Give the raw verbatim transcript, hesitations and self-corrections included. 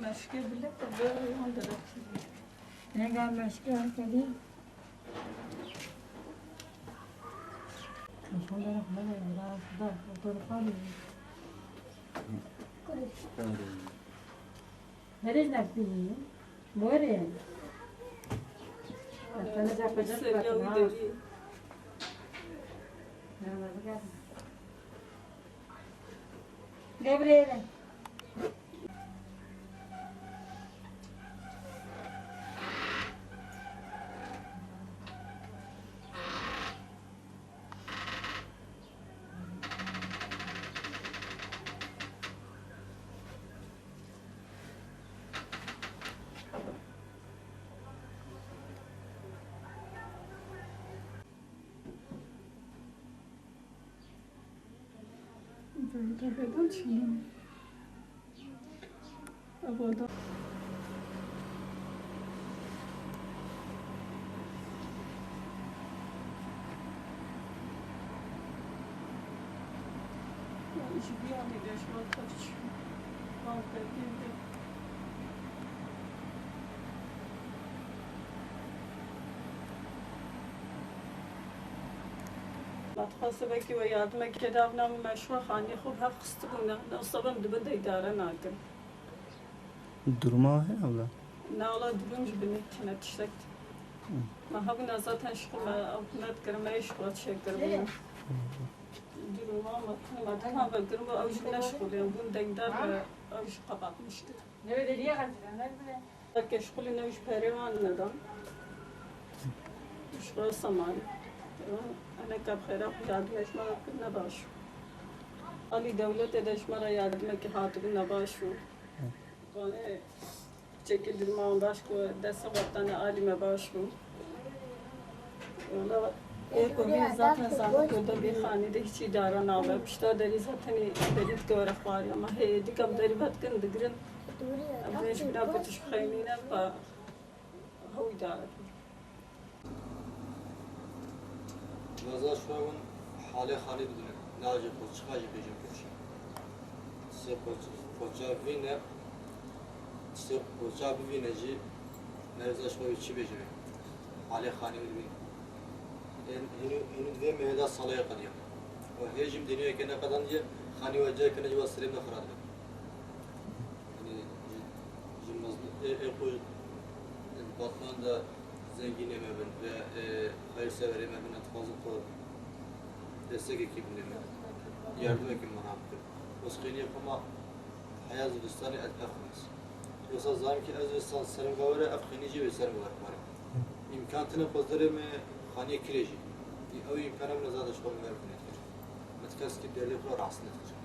Meşke bile de böyle yan da. Renga meşke kedi. Meşke de rahmet eylesin. Otur kalın. Nereye nakli? Bore. Sana yapacak bakın ha. Gabriele. Böyle de beden çiğnenir. Abada. Ji vî alî de ji wan tevçî. Wan tevî de. Ma dixwase belkî we yardimekê da, nav meşwa xaniyê xwe bi hev xistibûne, ne wisa bim dibin de îdare nakin. Duruma heye wala? Na wala, durum ji binî tune tiştek. Ma hebûna zaten ji xwe me ew tune dikirin, me yê ji xwe çêkiribûne. Duruma me tune me dikan vekirin, ew jî neşixuliyan bûn dengdar ve ew jî qebatmiştir. Belkê şixulî ne wî ji perê wan nedan. Ji xwe samanî. Eneka bi xêra xwe yardimê ji me re kirine baş bû. Alî dewletê de ji me re yardimekî hatibû ne baş bû. Gonê çekî duruma wan baş ku dest xwe tane alî me baş bû. Wala, ê ku vî zaten zana ku de vî xanî de hiç îdare nabe. Pişta derî zaten ê derî dike were xwarî. Ama hê êdî kam derî vedikin digirin. Em vê ji bîra ku tu ji xeynî ne, pa hew îdare dikin. Reza ji xwe hûn halê xanî bidine. Nacê xwe çiqa jî bêjin pêşî. Sê qoç-, qoça vîne, sê qoça bivîne jî, merza ji xwe wî çi bêje wê? Halê xanî wî dibîne. Ên-, hînû, hînû divê mehêda salê qediya. Û hê jî min deniyeke neqedandiye, xanî we cihekine ji we serê min xira dibe. Yanî ji, ji mezlû-, ê, ê ku di batman de zengînê me bin ve, ê, xeyirseverê me bin, em dixwazin ku destekekî bidin me, yardimekî me re bikin. Wesxêniyê xwe ma heya zivistanê ez pêxwaz. Wisa zanim ki ez zivistan serim ve were, ev xênî jî wê serim ve were xwarê. Îmkan tine xwezderê me xaniyê kirê jî. Ew îmkana min zaten ji xwe min ver bûne dikir. Me tikeskî derdê xwe rahatsız nedikir.